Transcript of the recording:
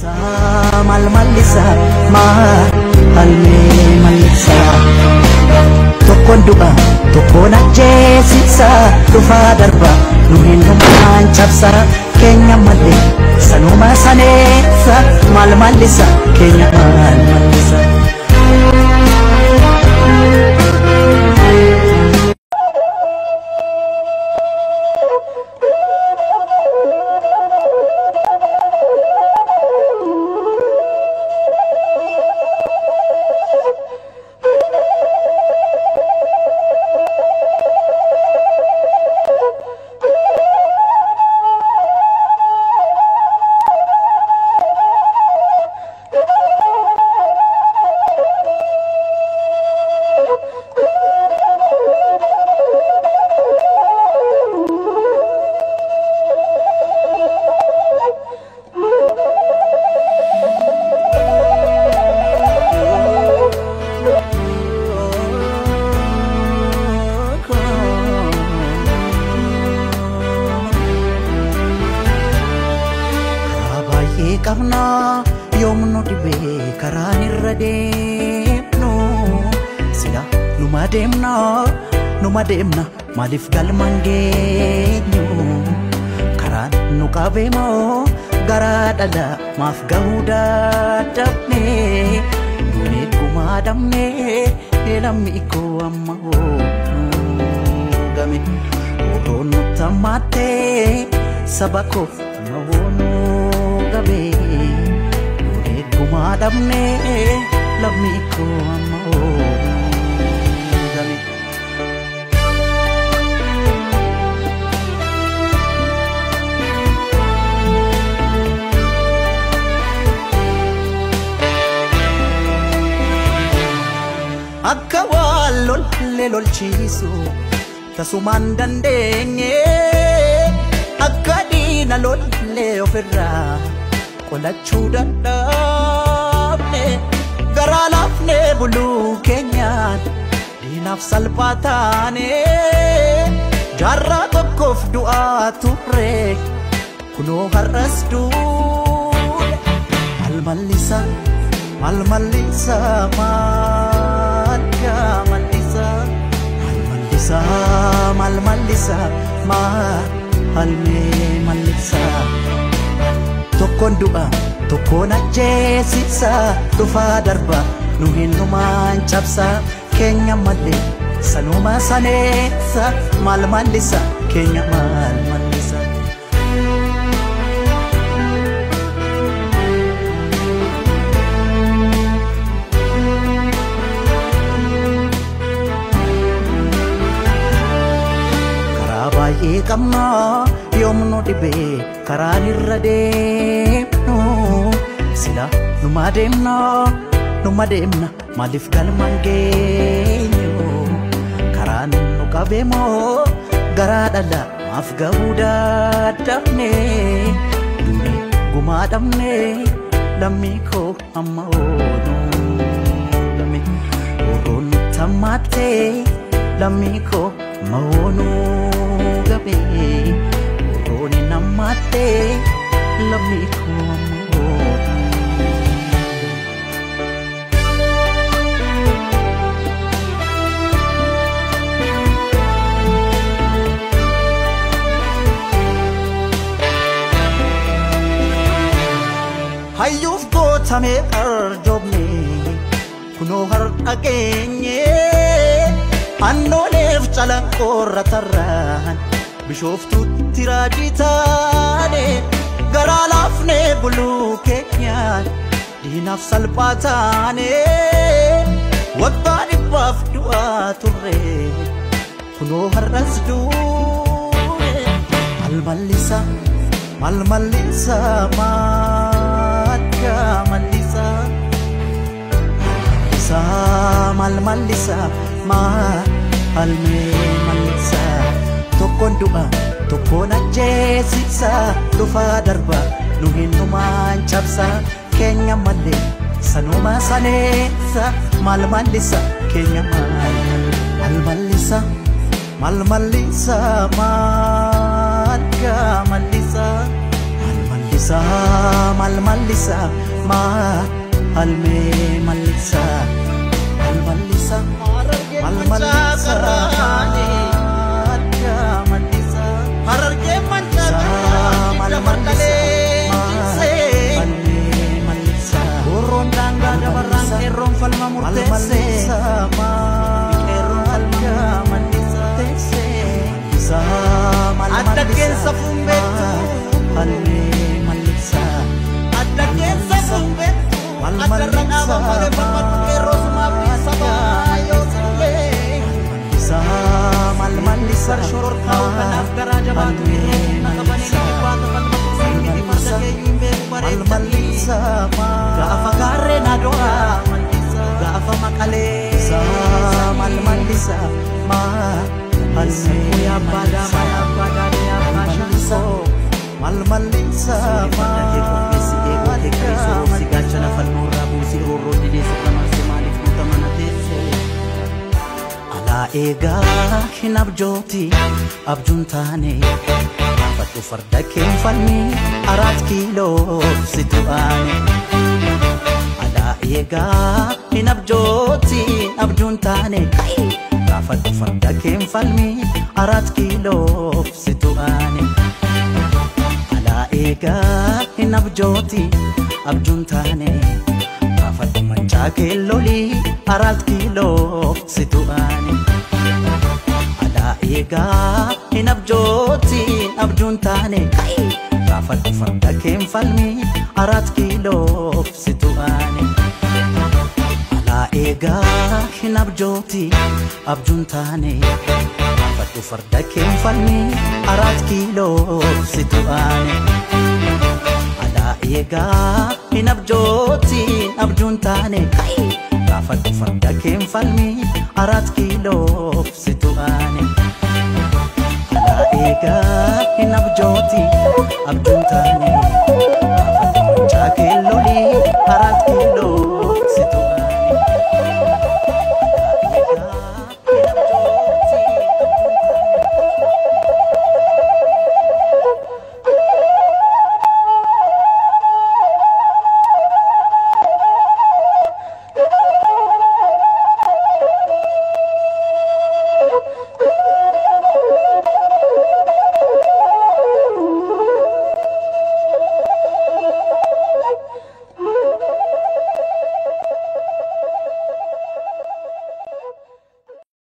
Maal mallisa maal mallisa tokkoon du'a tokkoon ajjeesisa dhufaa darba nu hindumaan cabsa keenya malee sanuma saneessa maal mallisa keenya maal mallisa. Qabna yoomnu dhibee karaan irra deemnu sila numa deemna numa deemna maaliif galmaan geenyu karaan nu qabeemoo garaa dhala maaf gahuu dadhabne duunee gumaa dhabne lammi koo amma game otoon nutti hammaattee saba koo amma hoonuu gabe duunee gumaa dhabne lammi koo amma game. Akka waan lolle lolchiisu tasumaan dandeenye akka diina lolle ofirraa qolachuu dadhabne garaa laafne buluu keenyaan diinaaf salphaa taane jaarraa tokkoof du'aa turre kunoo har'as duune maal mallisa maal mallisa maal mallisa maal mallisa maal mallisa maal mallisa tokkoon du'a tokkoon ajjeesisa dhufaa darba nu hindumaan cabsa keenya malee sanuma saneessa maal mallisa keenya maal mallisa. Karaa baay'ee qabna yoomnu dhibee karaan irra deemnu sila numa deemna numa deemna maaliif galmaan geenyu karaan nu qabeemoo garaa dhala maaf gahuu dadhabne duunee gumaa dhabne lammii koo amma oonuu game otoon nutti hammaattee lammii koo amma oonuu gabe otoon hin hammaattee lammii koo amma oonuu. Hayyuuf gootamee arjoomne kunoo har'a geenye annooleef calanqoorra tarraan bishooftuutti raajii taane garaa laafnee buluu keenyaan diinaaf salphaa taane waggaa dhibbaaf du'aa turre kunoo har'as duune maal mallisa maal mallisa maal mallisa mallisa maal mallisa maal mallisa tokkoon du'a tokkoon ajjeesisa dhufaa darba nu hindumaan cabsa keenya malee sanuma saneessa maal mallisa keenya maal mallisa maal mallisa maal mallisa maal Mallisa mal mallisa maal me mallisa mal mallisa mal mallisa Harargee mancaa mal mallisa maal me mallisa Gorroon daangaa dabarraan qeerroon falma murteesse qeerroon falma murteesse Adda keessa fuumbeettu maal me mallisa Adda keessa fuumbeettu Addarra dhaaba malee falmatu qeerroo sumaaf sabaa yoo sillee mal mallisa Shororkaa'u kanaaf garaa jabaatu irree humna qabanii ni jibbaata falmatu sinkiti farda keeyyuu hin beeku bareechanii Gaafa gaarreen adoraa gaafa maqalee mal mallisa maal me Abbaa daamaa abbaa daadee abbaa shankoo mal mallisa Farda kee qopheessi eeguu kee qabeessu roobsi gaachana falmoorraa buusii roorroo dideessi qamaarse maaliif guuta mana teesse Alaa eegaa hin abjooti abjuun taane gaafadhu farda keen falmi 4 kiiloo situ aane. Alaa eegaa hin abjooti abjuun taane gaafadhu farda keen falmi 4 kiiloo situ aane. Alaa eegaa hin abjooti abjuun taane gaafadhu mancaa keellolii 4 kiiloo situ aane. Alaa eegaa hin abjooti abjuun taane gaafadhu farda keen falmi 4 kiiloo situ aane. Alaa eegaa hin abjooti abjuun taane gaafadhu farda keen falmi 4 kiiloo situ aane. Alaa eegaa hin abjooti abjuun taane gaafadhu farda keen falmi 4 kiiloo situ aane. Alaa eegaa hin abjooti abjuun